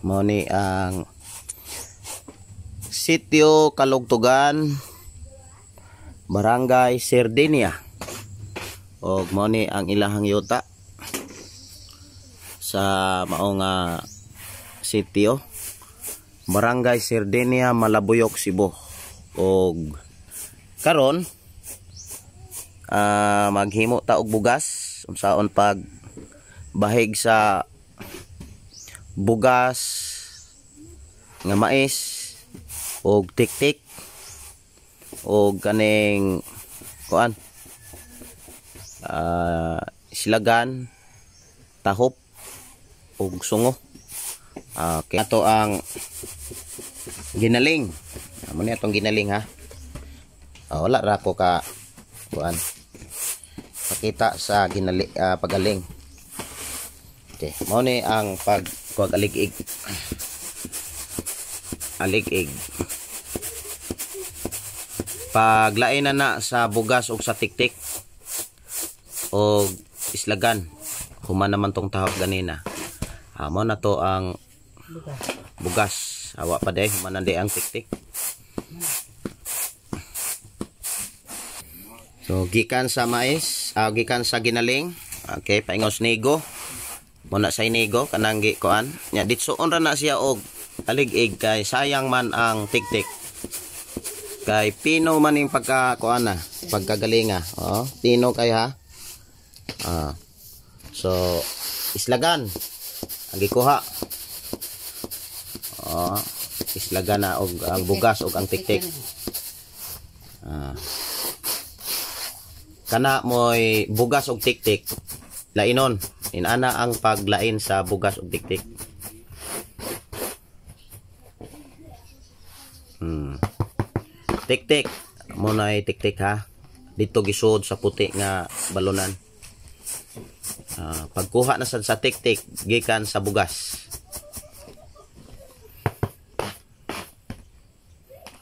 Mao ni ang Sitio Kalugtugan, Barangay Sardinia. Og mao ni ang ilahang yuta sa mao nga sitio, Barangay Sardinia, Malabuyok, Cebu. Og karon maghimo ta og bugas, unsaon pag bahig sa bugas nga mais og tiktik og kaning kuan, islagan, tahop og sungo. Okay, ato ang ginaling. Amo ni atong ginaling ha. Wala ra ko ka kuan pakita sa ginali, pagaling. Okay, mao ni ang pag kuag alig-ig. Alig-ig. Paglain na na sa bugas og sa tiktik og islagan. Human naman tong tahop ganina. Mao na to ang bugas. Awa pa day, human na day ang tiktik. So gikan sa mais, gikan sa ginaling. Okay, paingos nigo. Muna sa inigo kanang gi kuan. Nya ditsuon ra na siya og alig-ig kay sayang man ang tiktik. Kay pino man ning pagka kuan na, pagkagalinga. Oh, pino kay ha. So islagan ang gikuha. Oh, islagan na og ang bugas og ang tiktik. Kana moy bugas og tiktik. Lainon. Inana ang paglain sa bugas og tiktik. Tiktik. Mo na tiktik ha. Dito gisod sa puti nga balunan. Pagkuha na sad sa tiktik gikan sa bugas.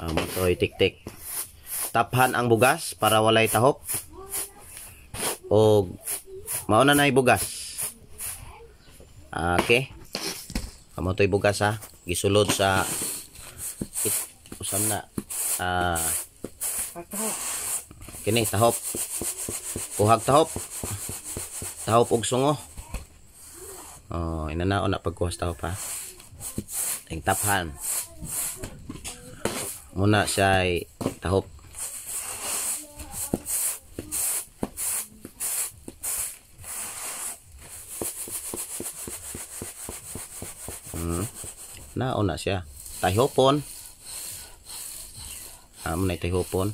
Mo toy tiktik. Taphan ang bugas para walay tahop. Og mao na nay bugas. Okay. Amo toy bugas ha. Gisulod sa usam na. Kini tahop. Kuhag tahop. Tahop og sungo. Oh, inanaon na pagkuha sa tahop ha. Ing taphan. Muna siya tahop. Naon na siya. Tahopon. Amo na tahopon.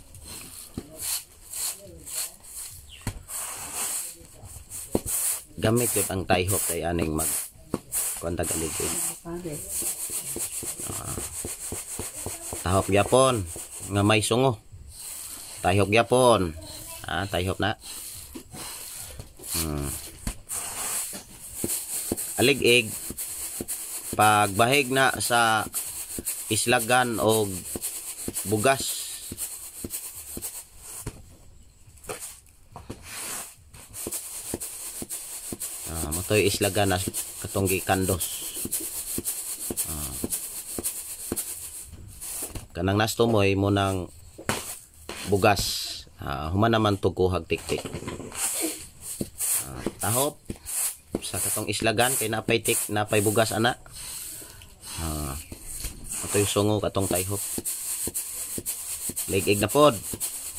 Gamit yun ang tahop tay aning mag kuan tagaligid. Tahop gyapon nga may sungo. Tahop gyapon. Tahop na. Alig-ig pagbahig na sa islagan og bugas. Motoy islagan na katong gikandos. Kanang nastumoy mo nang bugas. Human naman tuguhag tiktik. Tahop sa katong islagan kay napay tik, napay bugas ana. Atoy sungo katong tayhop. Ligig na pod.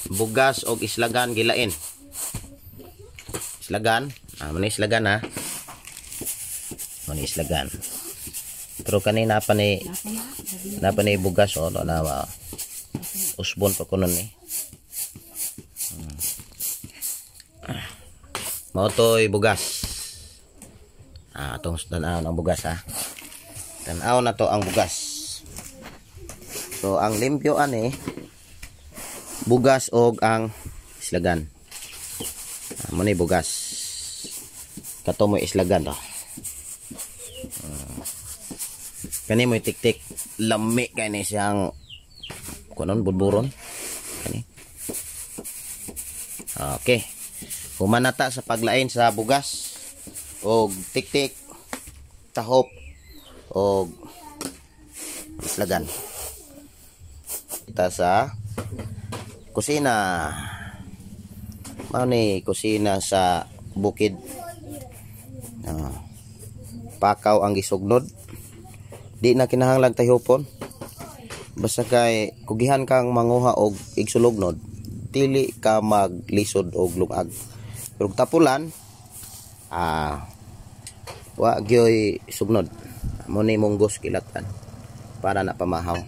Bugas og islagan gilain. Islagan, man islagan ha. Man islagan. Pero kanina pa ni bugas oh, na usbon pa kuno ni. Mao toy bugas. Atong tan-aw ang bugas ha. Tan-aw na to ang bugas. So ang limpyo ani bugas og ang islagan. Mo ni bugas. Kato mo islagan to. Kani mo tiktik, lami kay ni siyang kunon budburon. Kani. Okay. Human na ta sa paglain sa bugas og tiktik, tahop og Lagan. Kita sa kusina. Mao ni kusina sa bukid. Pakaw ang gisugnod. Di na kinahanglan tayhopon. Basta kay kugihan kang manguha og igsulognod, dili ka maglisod og lungag. Pero tapulan, wa gyoy sugnod. Mo ni munggos kilatan para na pamahaw.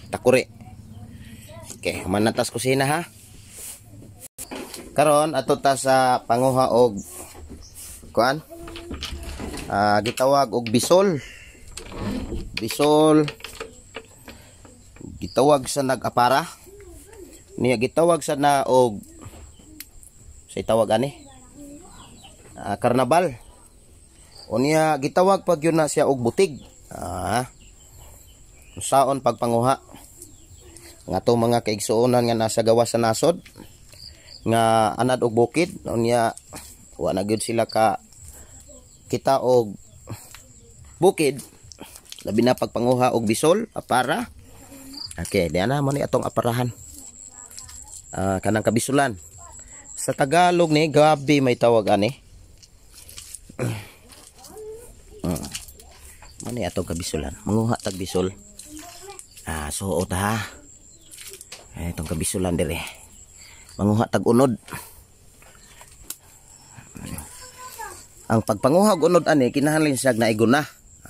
Takuri. Okay, human na tas kusina ha. Karon ato ta sa panguha og kuan. Gitawag og bisol. Bisol. Gitawag sa nag-apara. Niya gitawag sa na og sa itawag ani. Karnabal. Unya gitawag pag yun na siya og butig. Saon pagpanguha. Nga to mga kaigsuonan nga nasa gawas sa nasod nga anad og bukid, unya wa na gyud sila ka kita og bukid, labi na pagpanguha og bisol, apara. Okay, diana mo ni atong aparahan. Kanang kabisulan. Sa Tagalog ni gabi may tawag ani. Mo ni atong kabisulan. Manguha tag bisol. Suot ha. Itong kabisulan dire. Manguha tag unod. Ang pagpanguha og unod ani kinahanglan siya na iguna.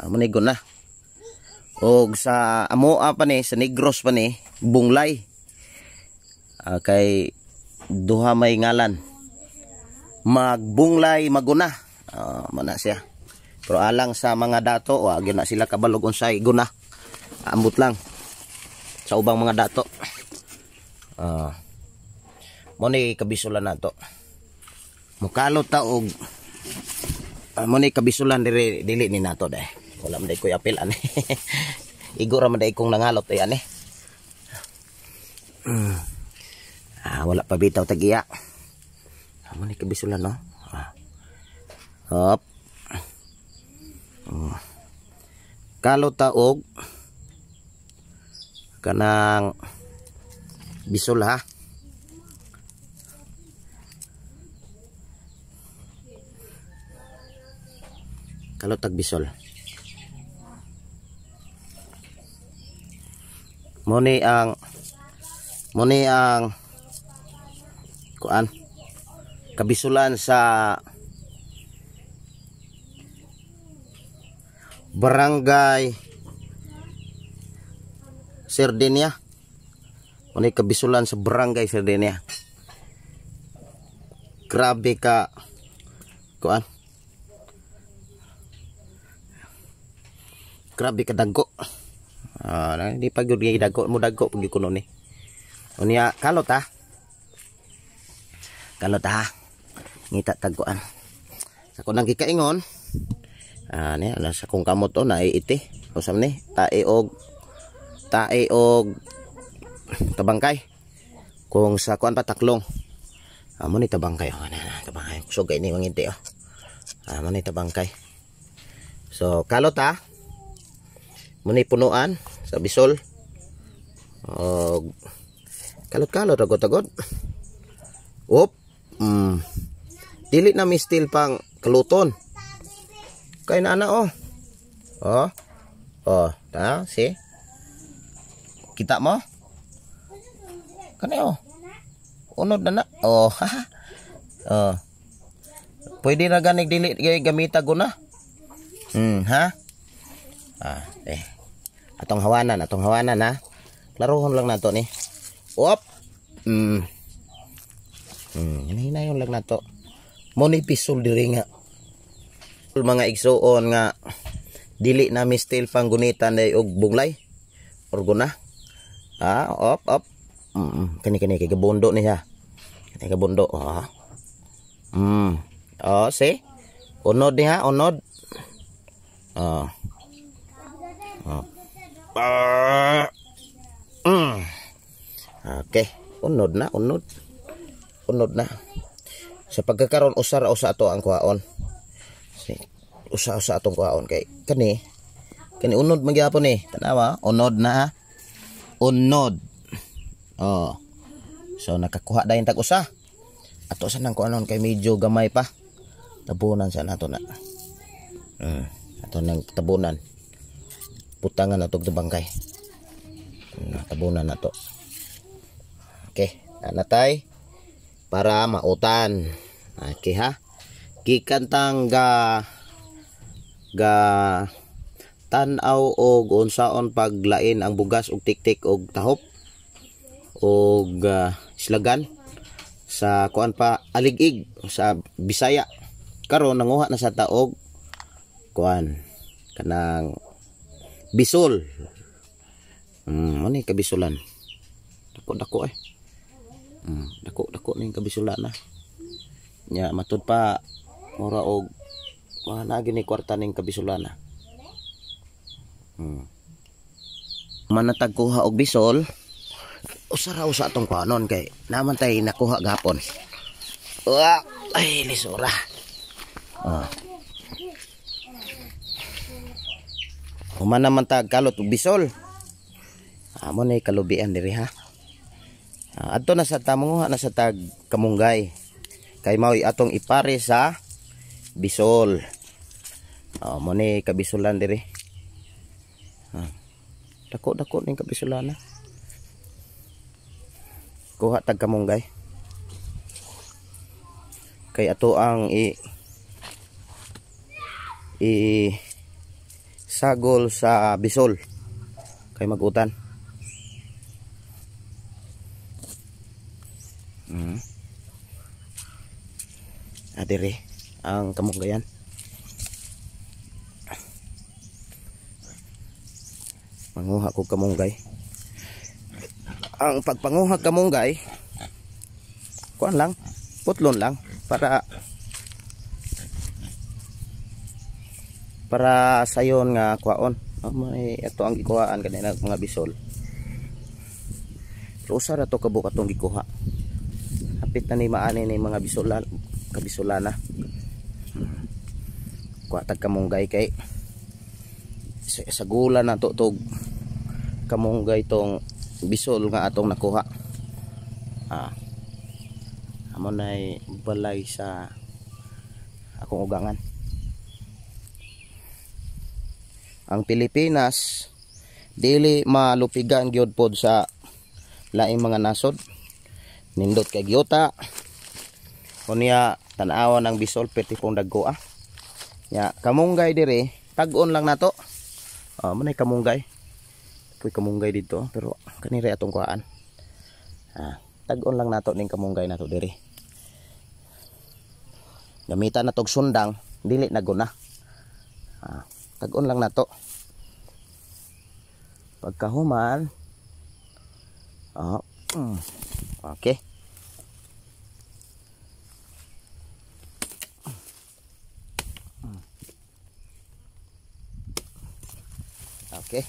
Mo ni iguna. Og sa amoa pa ni, sa Negros pa ni, bunglay. Kay duha may ngalan. Magbunglay maguna. Mana siya. Pero alang sa mga dato, wa gyud na sila kabalog unsay guna. Ambot lang sa ubang mga dato. Mo ni kabisulan nato. Mukalot ta og mo ni kabisulan dire, dili ni nato dai. Wala man day koy apil ani. Igo ra man day kong nangalot ay ani. Wala pa bitaw tagiya. Mo ni kabisulan no. Hop. Kalot ta og kanang bisol ha. Kalot tag bisol. Mo ni ang kuan kabisulan sa Barangay Sardinia. Mo ni kabisulan sa Barangay Sardinia. Grabe ka kuan. Grabe ka dagko. Di pa gyud dagko mo, dagko pag kuno ni. Unya kalot ha. Kalot ha. Ngita tagkuan. Sa kunang gikaingon, niya nasa kong kamot o naiiti. Usam ni tae og tabangkay. Kung sa kuan pa taklong. Mo ni tabangkay. Oh, na tabangkay. Kusog kay ni mangiti oh. Mo ni tabangkay. So kalot ha. Muni punuan sa bisol. Og kalot-kalot agod-agod. Op. Dili na mi still pang kaluton. Kay na ana oh. Oh. Oh, ta see. Kita mo? Kani oh. Unod na na. Oh. Oh. Pwede na ganig dili gamita guna. Ha? Atong hawanan ha. Klarohon lang nato ni. Op. Hinahinayon lang nato. Mo ni pisol diri nga. Mga igsuon nga dili na mi still panggunitan day og bunglay or guna. Op op. Kani kani kay gabundo ni siya. Kani gabundo. Oh. Oh, see? Unod ni ha, unod. Oh. Oh. Okay, unod na, unod. Unod na. Sa pagkakaroon usara usa ato ang kuhaon. Usa-usa atong kuhaon kay kani kani unod man gyapon ni. Tanawa, unod na. Unod. Oh. So nakakuha dayon tag usa. Ato sa nang kuanon kay medyo gamay pa. Tabunan sa nato na. Ato nang tabunan. Putangan na tog bangkay. Tabunan na to. Okay, natay para mautan. Okay ha. Gikan tang ga ga tan-aw og unsaon paglain ang bugas og tiktik og tahop og islagan sa kuan pa alig-ig sa Bisaya. Karon nanguha na sa taog kuan kanang bisol. Mo ni kabisulan. Dako-dako eh. Dako-dako ning kabisulan na. Nya matud pa mura og mga nagi ni kwarta ning kabisulan na. Manatag kuha og bisol, usa ra usa atong kuhanon kay naman tay nakuha gapon. Uwa, ay lisura. Oh. Human naman tag kalot og bisol. Amo ni kalubian diri ha. Adto na sa tamunguha na sa tag kamunggay. Kay mao'y atong ipare sa bisol. Oh, mo ni kabisulan diri. Dako-dako ning kabisulan na. Kuha tag kamunggay. Kay ato ang i sagol sa bisol kay magutan. Adire ang kamunggayan. Manguha ko kamunggay. Ang pagpanguha kamunggay, kuan lang, putlon lang para para sayon nga kuaon. Oh, may ato ang gikuhaan kanina mga bisol. Pero usa ra to kabuk atong gikuha. Hapit na ni maani ni mga bisolan, kabisolana. Kuha tag kamunggay kay sagula na to tog kamunggay tong bisol nga atong nakuha. Amo nay balay sa akong ugangan. Ang Pilipinas dili malupigan gyud pod sa laing mga nasod. Nindot kay giyota. Unya tan-awan ang bisol perti pong dagko ah. Nya kamunggay diri tag-on lang nato. Oh, manay kamunggay. Puy kamunggay dito pero kanire atong kuhaan. Tag-on lang nato ning kamunggay nato diri. Gamitan natog sundang dili na guna. Tag-on lang nato. Pagkahuman, oh, okay. Okay.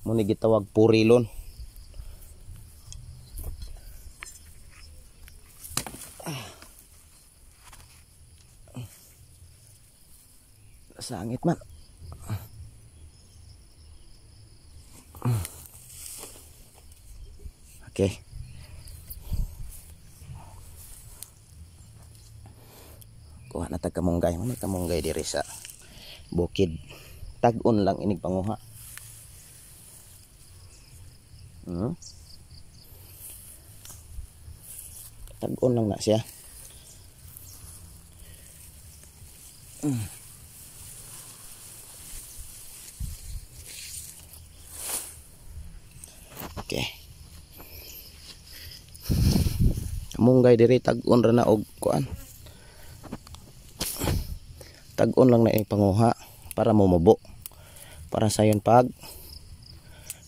Muni gitawag purilon. Sangit man. Okay. Kuha na tag kamunggay. Muna kamunggay diri sa bukid. Tag-on lang inig panguha. Tag-on lang na siya. Okay. Kamunggay diri tag-on ra na og kuan. Tag-on lang na ining panguha para mumubo. Para sayon pag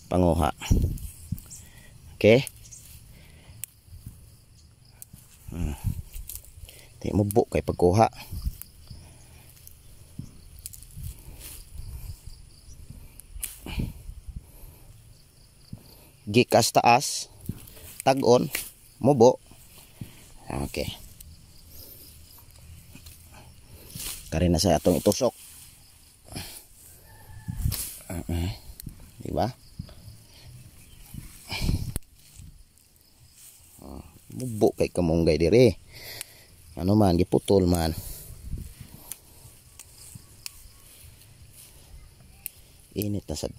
panguha. Okay. Di mubo kay pagkuha. Gikas taas, tag-on, mubo. Okay. Kari na sa atong itusok. Di ba? Mubo kay kamunggay dire. Ano man giputol man. Init na sad.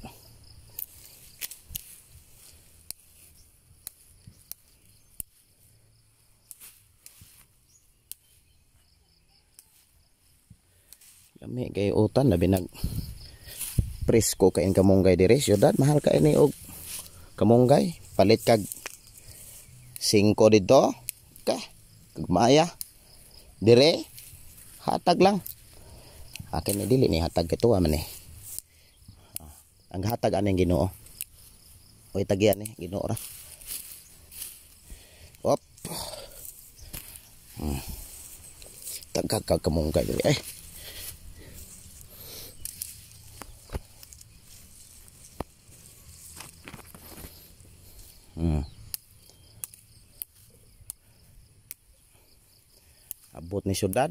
Kami kay utan labi nag presko kain kamunggay dire syudad, mahal kay ni og kamunggay, palit kag 5 dito ka kag maya dire hatag lang. Akin ni dili ni hatag kay tuwa man ni. Ang hatag aning Ginoo. Oy tagian ni Ginoo ra. Op. Tagag kag kamunggay dire ay. Abot ni syudad.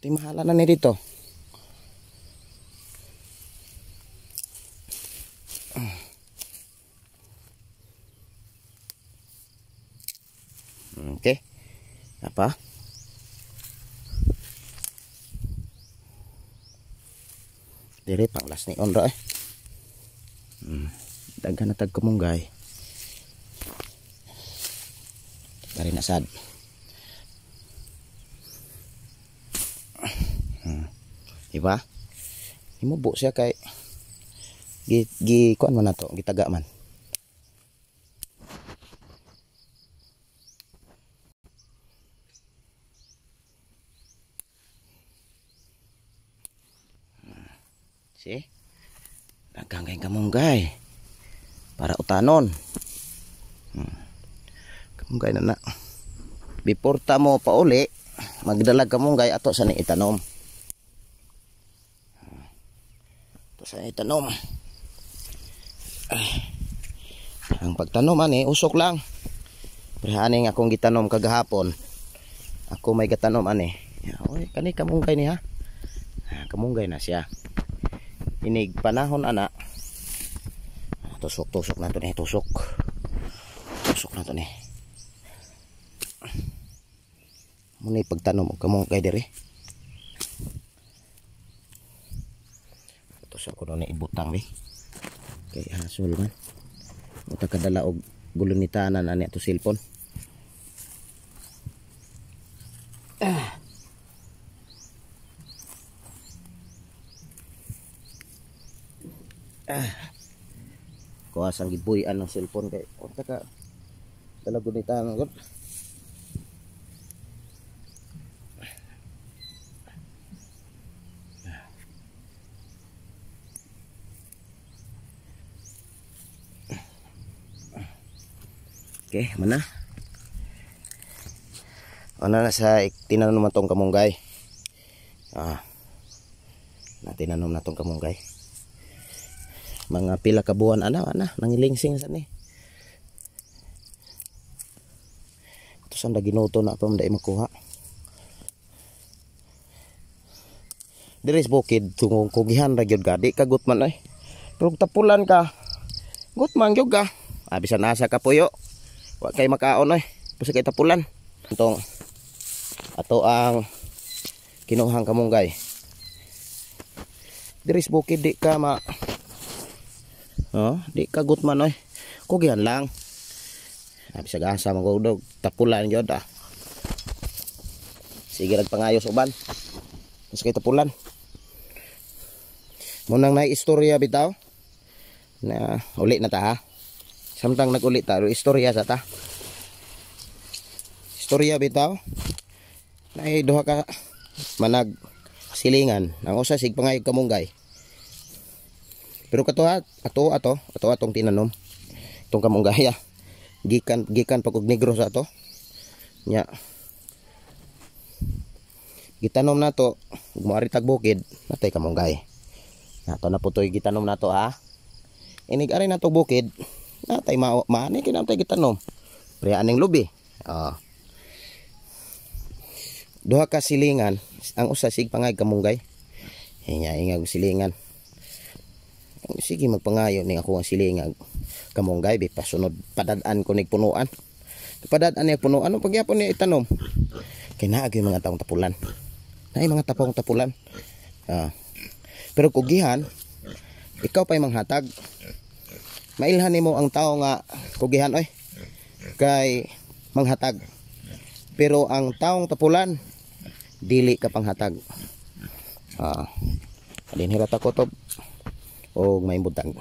Di mahala na ni dito. Okay. Apa? Dire pang last ni onra eh. Daghan na tag kamunggay. Dari na sad. Diba? Himubo siya kay gi kuan man nato, gitaga man. See? Daghang kay kamunggay. Para utanon. Kamunggay na na. Before ta mo pauli, magdala kamunggay ato sa ni itanom. Ato sa ni itanom. Ang pagtanom ani usok lang. Pero ani akong gitanom kagahapon. Ako may gatanom ani. Oy, kani kamunggay ni ha. Kamunggay na siya. Inig panahon ana. Tusok-tusok na to ni, tusok. Tusok na to ni. Muna pagtanom og kamunggay diri. Tusok ko na ibutang bi. Kay hasol man. Muta kadala og gulunitanan ani ato cellphone. Kuha sang gibuy-an ng cellphone kay unta ka dala gunitanan gud. Okay, mana? Ano na sa tinanom na tong kamunggay. Na tinanom na tong kamunggay. Mga pila ka buwan ana ana nangilingsing sa ni. Ito saan ginuto na pa man makuha. Diri sa bukid tungong kugihan ra gyud ka, di ka gutman ay. Pero tapulan ka, gutman gyud ka. Bisan asa ka puyo. Wa kay makaon oy, basta kay tapulan. Itong ato ang kinuhang kamunggay. Diri sa bukid di ka ma, oh, di ka gutman oy. Kugihan lang. Bisag asa magudog, tapulan gyud ah. Sige rag pangayos uban. Basta kay tapulan. Munang nay istorya bitaw. Na uli na ta ha. Samtang nag-uli ta, istorya sa ta. Istorya bitaw. Nay duha ka manag silingan. Ang usa sig pangayog kamunggay. Pero kato ha, ato ato, ato atong tinanom. Itong kamunggay ha. Gikan gikan pag og negro sa ato. Nya. Gitanom nato, ug moari tag bukid, natay kamunggay. Nato na putoy gitanom nato ha. Inig ari nato bukid, natay maani kinamtay gitanom. Pre aning lubi. Duha ka silingan, ang usa sig pangay kamunggay. Hinga inga og silingan. Sige, magpangayo ning ako ang silingan kamunggay bi pasunod padad-an ko nig punuan. Padad-an niya punuan, ano pagyapon niya itanom. Kay naa gyud mga taong tapulan. Naay mga tapong tapulan. Ah. Pero kugihan, ikaw pa'y manghatag. Mailhan nimo ang tao nga kugihan oy. Kay manghatag. Pero ang taong tapulan, dili ka panghatag. Ah. Dinhi ra ta kutob og may butang.